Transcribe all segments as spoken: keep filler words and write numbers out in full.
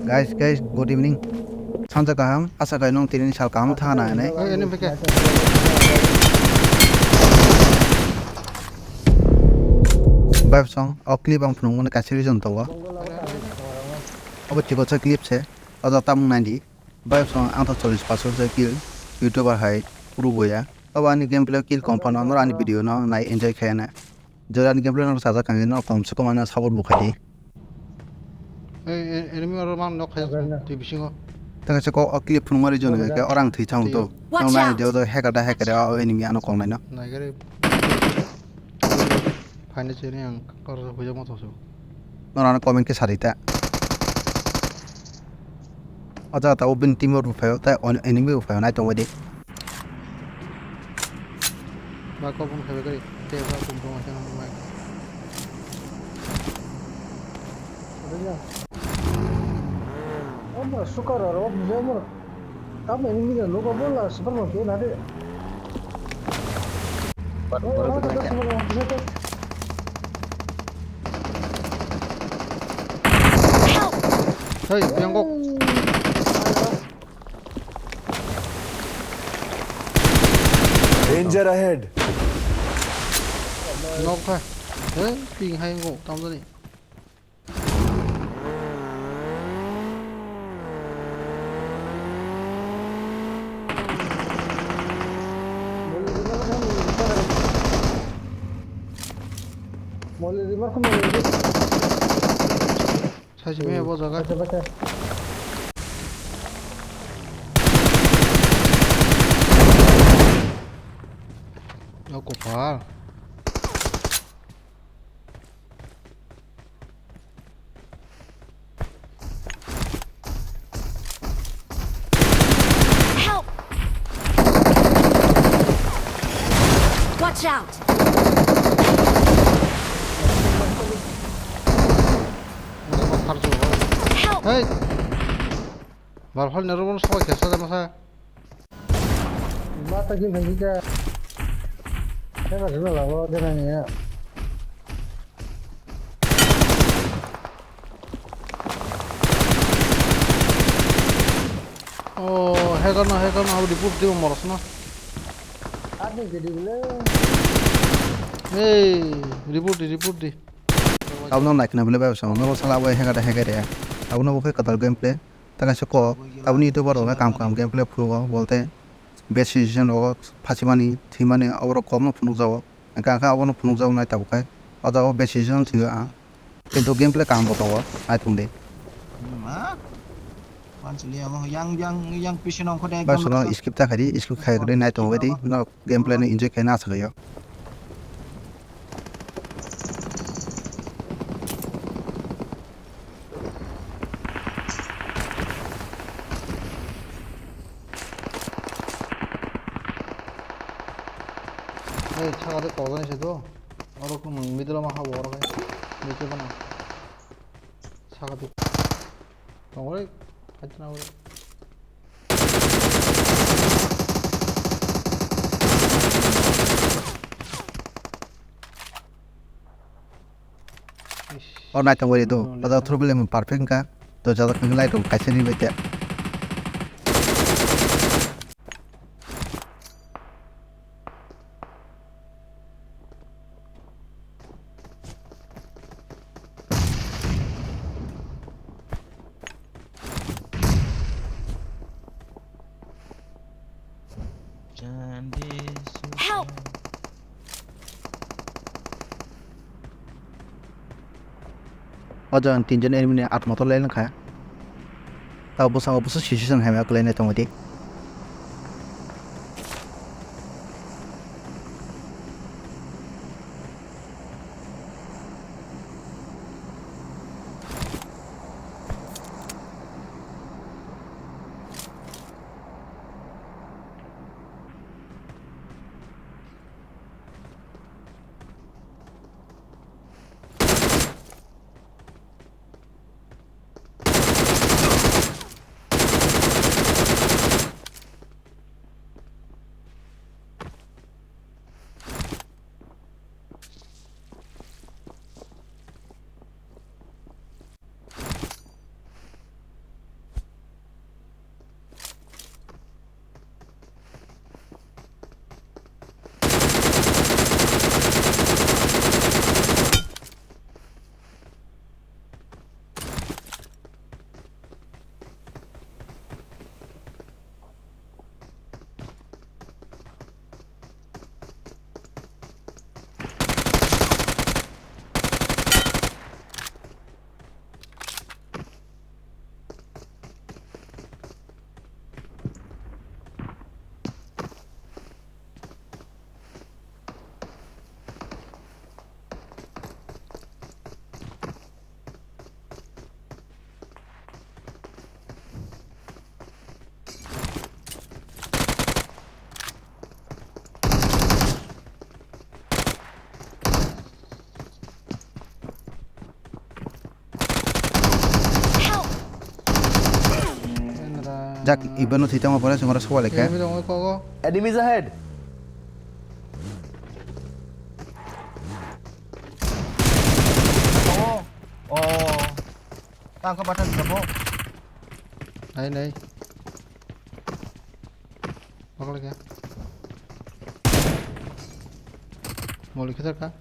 Guys, guys, good evening. Sanja kaham, asa kai nong tini sal kaham thana ane. Oi, ini pakai. Bai song, o clip ang phunuk mani kaisa reason tongo. Obo chibo sa clip se, o da tamung nai di. Bai song ang ta chollish pasor je kill, YouTuber hai, puru boya. Obo ani gameplay kill company no ani video no nai enjoy khaina. Jora ni gameplay no sajak kang no kom se kom ana support bo khai di. Ei, ei, enemy oro mang nok khai. Twi bisingo. Tang se ko o clip phunuk mari jone ke orang thwi chang to. Watch out! Nang nai de hacker da hacker o enemy ano kong nai no. Nai gari. Phaina chini ang kar huya mo to su. Nang ano comment ke sari ta. O jaga ta o bini team rok phaio, tei enemy bo phaio, nai tongbai di. Ba kok bung phaibai kari, tei ba bung bung akheno bung bai. Omo sukar aro, omo. Tamo enemy no, no, no, no, super mo, ke na de. Bat, bat, bat, bat. Help! Hey, yang kok. Danger ahead. Nok kha. Hey, ping hai yang kok, tam tadi. Moli remark mo. Saisi me bo jaga. Bacha, bacha. O kopal. Help! Watch out! Help! Hey! Bal hal ni room sokha kesa da masa. Mata gil thangkhe khe. Khe ba rwna labo khe nang ya. Oh, hacker no, hacker no, abo report dibo morosno. Adi gidi bile. Hey, report di, report di. Abono naikna bile bai sa, no sala abo hacker da hacker ya. Abono bo khe kwtal gameplay. Ta kaisa kok, tabukni YouTuber rok khe kam kam gameplay phuru o, bolte best decision rogo phasimani, thwimani, aborok kokno phunukjago. Hwnkhe ang khe abono phunukjago nai tabuk khai. O jaga o best decision thwiwi ang. Kintu gameplay kaham bo tongo, naithok di. Ma? Mansili amo yang, yang, yang pisono ongkho de. Bai ekdom sono rasa. Skip ta khai di, skip khai di, naithok bai di, no gameplay no enjoy khai na aswk yo. Ei, saka de tolani se do. Oro kunu middle ma habo oro kai. Niche bana. Saka de. Tongore. Kaitna ore. O naithok bai do. Ada thurbil em perfect wngkha. To jada khwng lai rok kaisa ni bai khe. Help! O jaga tinjon enemy ni atma to lai kha. Tabo bwskango bwswk sisi song hamya kwlai nai tongwi di. Jak, ibano thwi tamo pore chwng oro soba lekha. Enemy tongo kogo. Enemies ahead. Oh. Oh. Tangka button sabo. Nai, nai. Bakla kya? Moli khedar ka?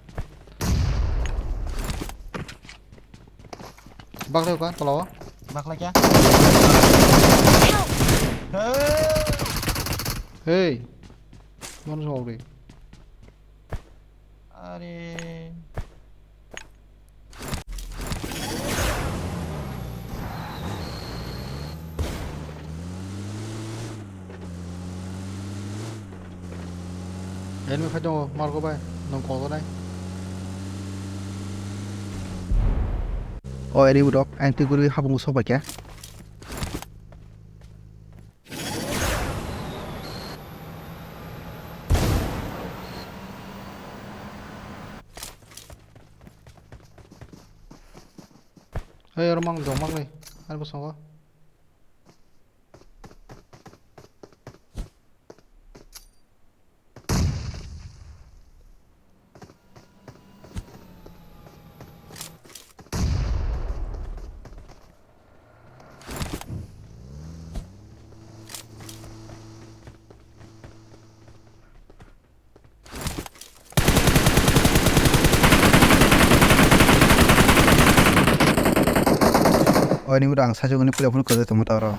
Bakla ka, tolao? Bakla kya? Hey! Mana soal deh? Are. Enemy phai tongo, Marco bai, nwng kok nai. O enemy rok, ang twi gurwi hapung sok bai khe. Hey, oro mang dong mang le, ani bosongo. Oini mura ang sajagoni pura phuru kwrwi tongma taro.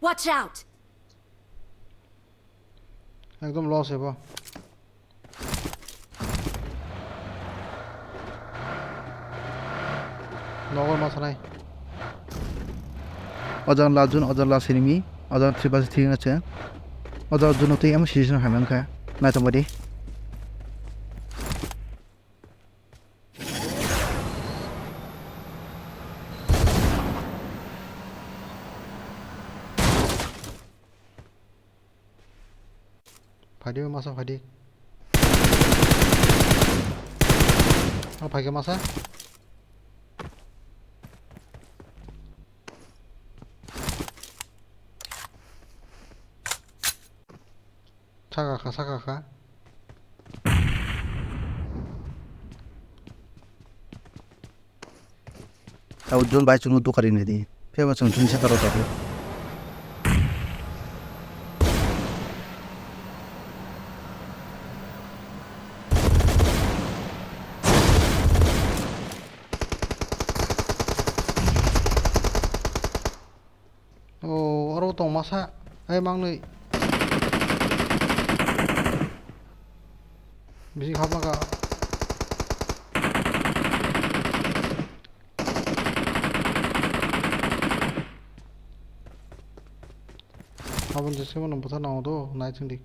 Watch out! Ekdom loss ebo. Nogor ma sanai. Ojang last zone, ojang last enemy, ojang three versus three na che. Ojang zone twi emo season hamya wngkha. Naitongmadi. Phaidi masa phaidi. O phaikhe masa. Saka kha, saka kha. Tabo Jun bai chwngno dukha rinai di. Phiyaba chwng chwngni saka rw tabuk. O, oro tong masa. Ai mangnwi. Bising hapma ka. Aboni je simo nang buthar nango do, nai chwng di.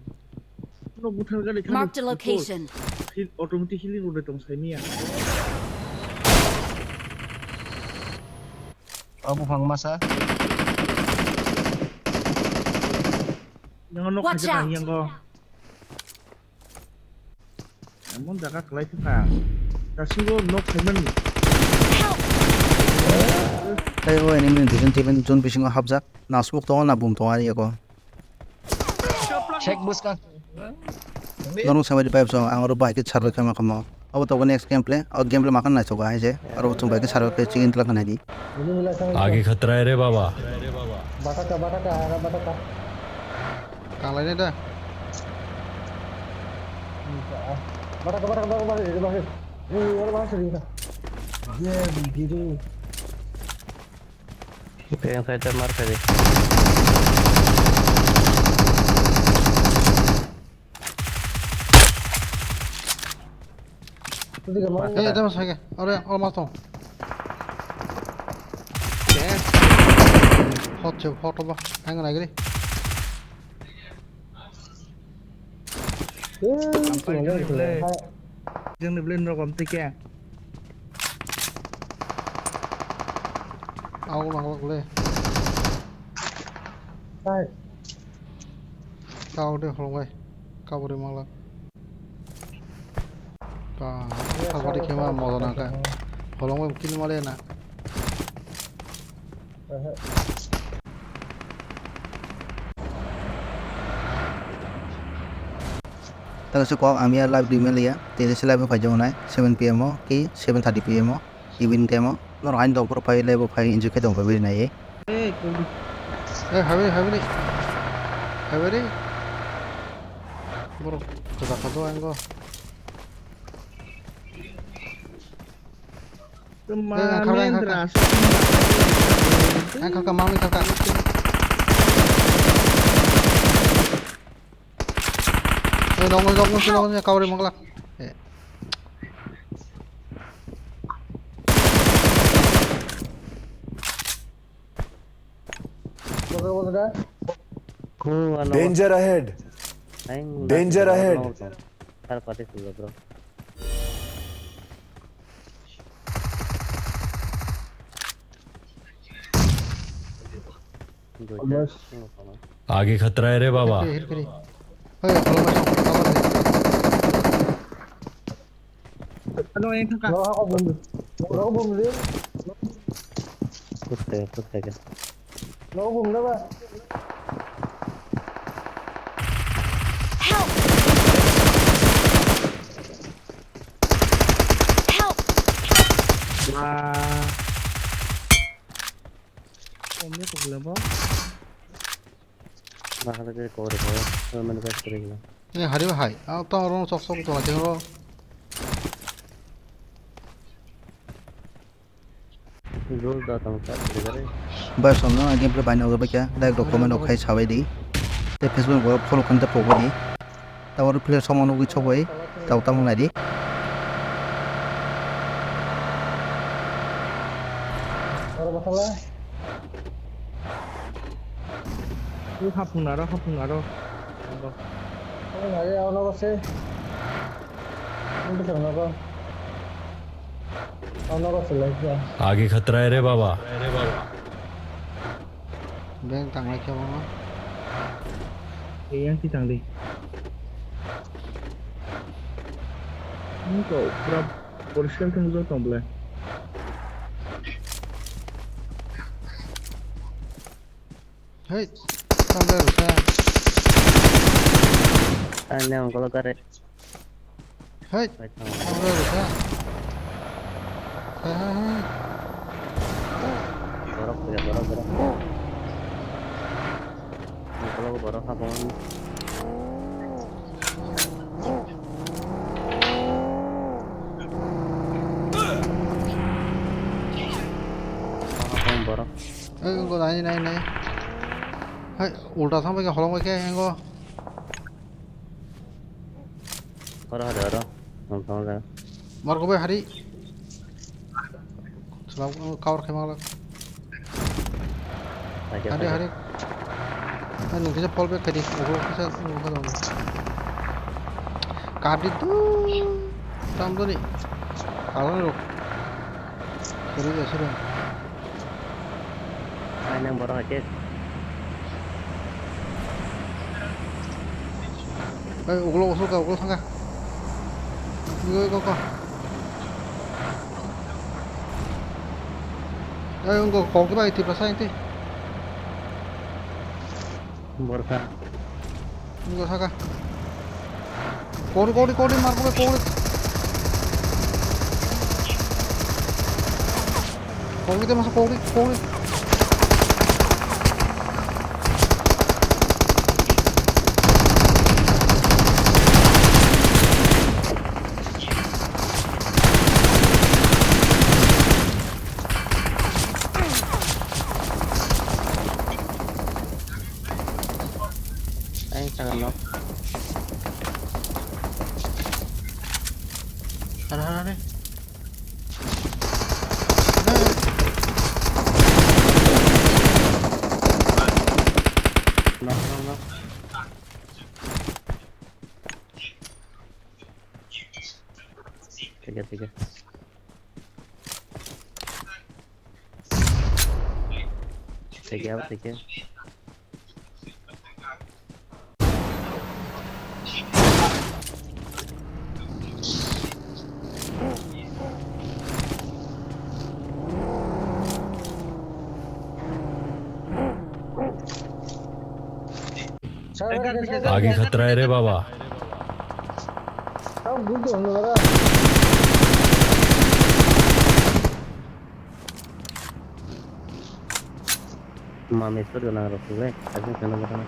No buthar gari thani. Marked a location. Heal, automatic healing rode tong sai miya. O buphang masa. Yang nok. Watch khaja out. Yang go. Emon jaga kwlai thangkha. Dasingo nok phaimani. Help! Tei o enemy ni duijon teibo zone bisingo hapjak. Na smoke tongo na boom tongo ani yago. Check bwskang. Norok samai di pipe song ang oro bai khe sarbai khe ma kamo. Abo tongo next gameplay. O gameplay ma khe naithogo hai je. Aro chwng bai khe sarbai khe chini twlang khe nai di. आगे खतरा है रे बाबा। Bataka, bataka, ara bataka. Tanglai ne da. Bataka, bataka, bataka, bataka, bataka. Eh, wala bataka sini kita. Ye, biru. Kaya saya tak marka deh. Eh, tama sage. Ore, ore mas tong. Hot che, hot ba. Ang nai gri. Jeng ni blin rok om tike. Au lang lak le. Hai. Kau de holong bai. Kau de mangla. Ka, ka bari kema mola na ka. Holong bai kini male na. Tago se kok ang ya live ri meliya. Tei se live phai jago nai seven P M o ki seven thirty P M o evening time o. Norok haino tong phuru phai live o phai enjoy khe tong phai nai. Eh, kung. Eh, habri, habri. Habri. Borok kwchak kha do ang go. Tuma Eh, ang kha, ang kha, mendra. Ang kha, kha, mami kha, kha. Eh, nong, nong, nong, nong, nong, kau ri mangla. Eh. Bosok, bosok, ah. Ku, ano. Danger ahead. Aing Danger nasi ahead. Bro. Sar pati sudah, bro. Dua Bas. Jam. Aage khatra hai re baba. Hir kiri, hir kiri. Hey, kalau masuk, kabar deh. Ano, eh, kaka. Lo ako bum. Lo ako bum de. Putte, putte ka. Lo ako bum de ba. Help! Help! Wah. Omne kugla ba. Bahar ke kore kore, kore mane kore kore gila. Ini hari bahai, ah, tong rong sok sok tong aja ro. Zul da tong sa kore kore. Bai somno gameplay bai no bai kya, like rok comment rok khai sabai di. Te Facebook rok follow khan ta pogba di. Tower player somo nugwi chobwi tau tamo nai di. Oro bwsala. Ui, hapung naro, hapung naro. Hapung nari, ono bose. Ini bisa nogo. Ono bose lagi. Aage khatra hai re baba. Beng tanglai khe bono. Eyang ti tangdi. Ini kok pura poriskar khe nujak tong belai. Hei, tang belai rwkha. Tang nang kolo kare. Hei, Bai tang. Tang belai rwkha. Hai, hai, hai. Borok, borok, borok, borok. Borok, borok, habang. Habang borok. Ei, go nai, nai, nai. Hai, ulta thang bai khe, holong bai khe, engo. Oro hade oro. Nong thong le. Margo bai hari. Selaw, cover khai mangla. Hai, hai. Hari, hari. Hai, nung kisa fall back khai di. Ogo kisa, nung kisa. Kadi tu. Tam tu ni. Kalau ni lo. Sorry, sorry. Ai, nang borok hai khe. Ai, ulo usul ka, ulo thangka. Igo, igo, ko. Ai, ungo kok ba iti prasa iti. Borok. Nunggu saka. Kori, kori, kori, mar kori, kori. Kori, dia masuk kori, kori. Aing sakang nok. Hara, hara, hara. Nok, nok, nok. Tiga, tiga. Tiga, tiga. आगे खतरा है रे बाबा। Mami sur gana rok le, asing sana gana.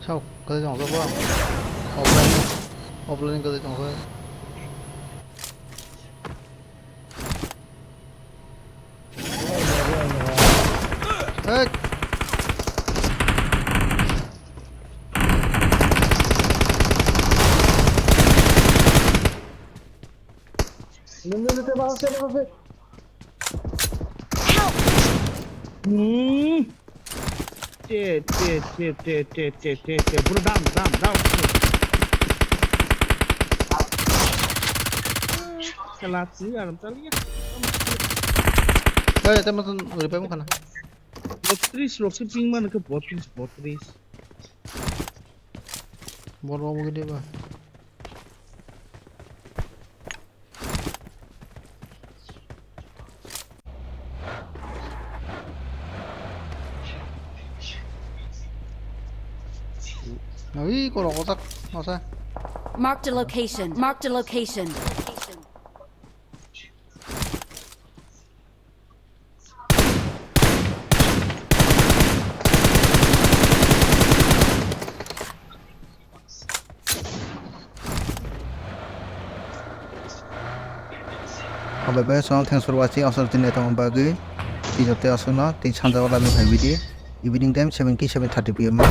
Sao, kwthai tong khe bo? Offline, offline kwthai tong khe? Hey! Hmm. Che, che, che, bro, down, down, down. Kela sih, aram tali ya. Hey, teman tuh, udah pemuk kana? Botris, rok sih ping mana ke botris, botris. Bor mau gede, Bang. Ui, korok ojak, masa. Marked a location. Marked a location. Hambai bai, so thanks for watching. Aswk tini tongma bagwi twi joto aswkno tei sanja o lami phai video. Evening time seven ki seven thirty P M o.